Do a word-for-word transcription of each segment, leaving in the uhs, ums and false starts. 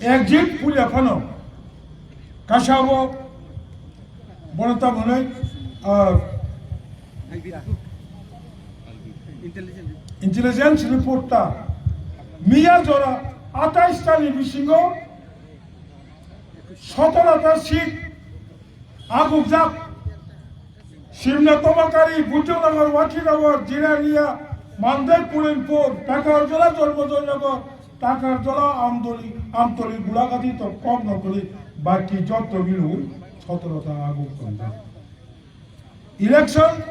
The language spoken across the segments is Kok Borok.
Exit puila phano kasabo bono tamo hwnwi, ah, intelligence report ta miya jora atais ta ni bisingo sotoro ta seat agukjak. Simna Tomakari, Bujongnagar, Wathinagar, Jirania, Mandai, Pulinpur, Takarjala, Jolbojolnagar, Takarjala, Amdoli, Amtoli, Gulagati to kom nokoli, baki jotto milu sotoro ta aguk tongjak. Election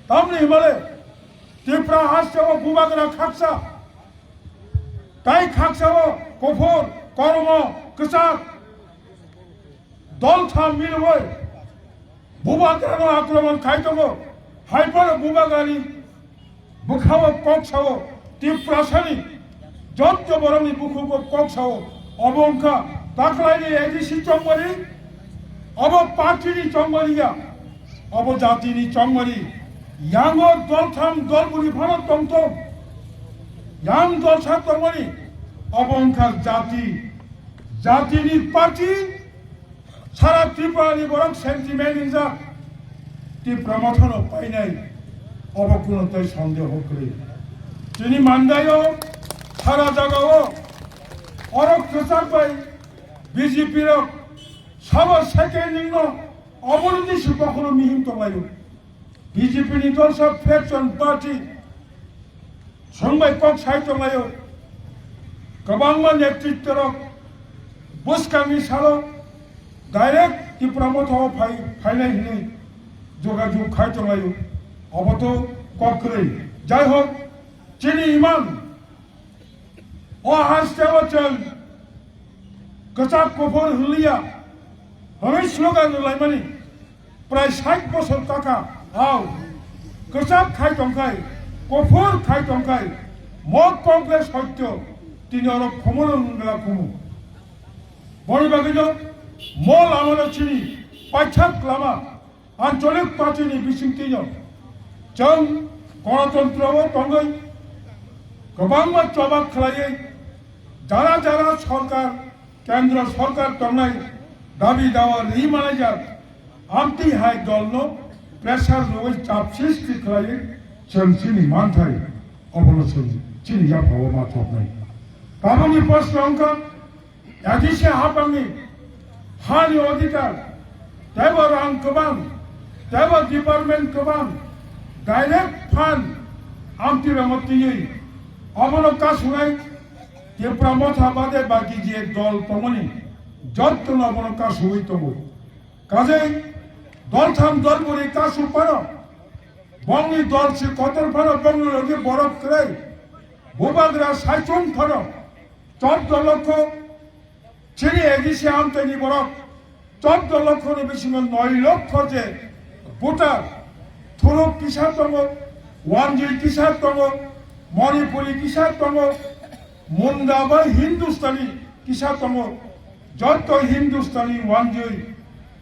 tamni himale Tripura hasteo bubagra khaksa, tai khaksao kophor, kormo, kwchak, dol tham milwi bubagrano akromon khai tongo. Hai phano bubagrani bwkhao kok sao, Tiprasani jotto borokni bukhugo kok sao. Obo wngkha taklaini A D C chongmani, obo partyni chongmani ya, obo jatini chongmani. Yango doltham dolburi phano tongthok, yang dolsa tongmani, obo wngkha jati, jatini party. Sara Tripura ni borok sentiment wngjak, Tipra Motha no painai, obo kuno tei sondeho kwrwi. Chini Mandai o, sara jaga o, orok kwchak bai B J P rok sabo second ning no obo ni si bokhoro mihim tonglaio. B J P ni dolsa faction party swngbai kok sai tonglaio. Kwbangma netritworok bwskangni salo direct Tipra Motha o phai, phainai hwnwi jogajog khai tonglaio. Obo to kok kwrwi. Jai hok, chini iman o haste o chwng kwchak kuphur hwnliya hwnwi slogan rwlaimani prai sait bosor kaka. Hao, kwchak khai tongkhai, kuphur khai tongkhai, mo Congress hoito tini oro khumulwng wngla khumu. Boni bagwino mo lamano chini paithak lama Anchalik party ni bisingtwino chwng Ganatantro o tongwi kwbangma choba khlaiwi jara jara sorkar, kendro sorkar tongnai dabi dawa ri manajak amtwi hai dolno pressure rwwi chap sristi khlaiwi chwng chini manthai obono chwng chini yaphao ma thopnai. Tabukni proshno wngkha, A D C hapangni hani odhikar, teibo rang kwbang, teibo department kwbang, direct fund amtwi rangno twiwi obono kasunai Tipra Motha bade baki je dol tongmani jottono obono kasuwi tongo. Kajei doltham dolburi kasuk phano, bongni dol si kotor phano, bongni logi borok kwrwi, bubagra saichung phano, chordo lokho, chini A D C amtani borok, chordo lokho ni bisingo noi lokho je voter, Thuruk kisa tongo, Wanjui kisa tongo, Manipuri kisa tongo, Munda bai Hindustani kisa tongo, joto Hindustani, Wanjui,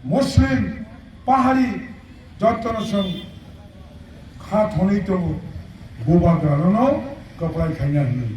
Muslim, Pahari, jotono chwng kha thonwi tongo, bubagrano kwplai khaina hwnwi.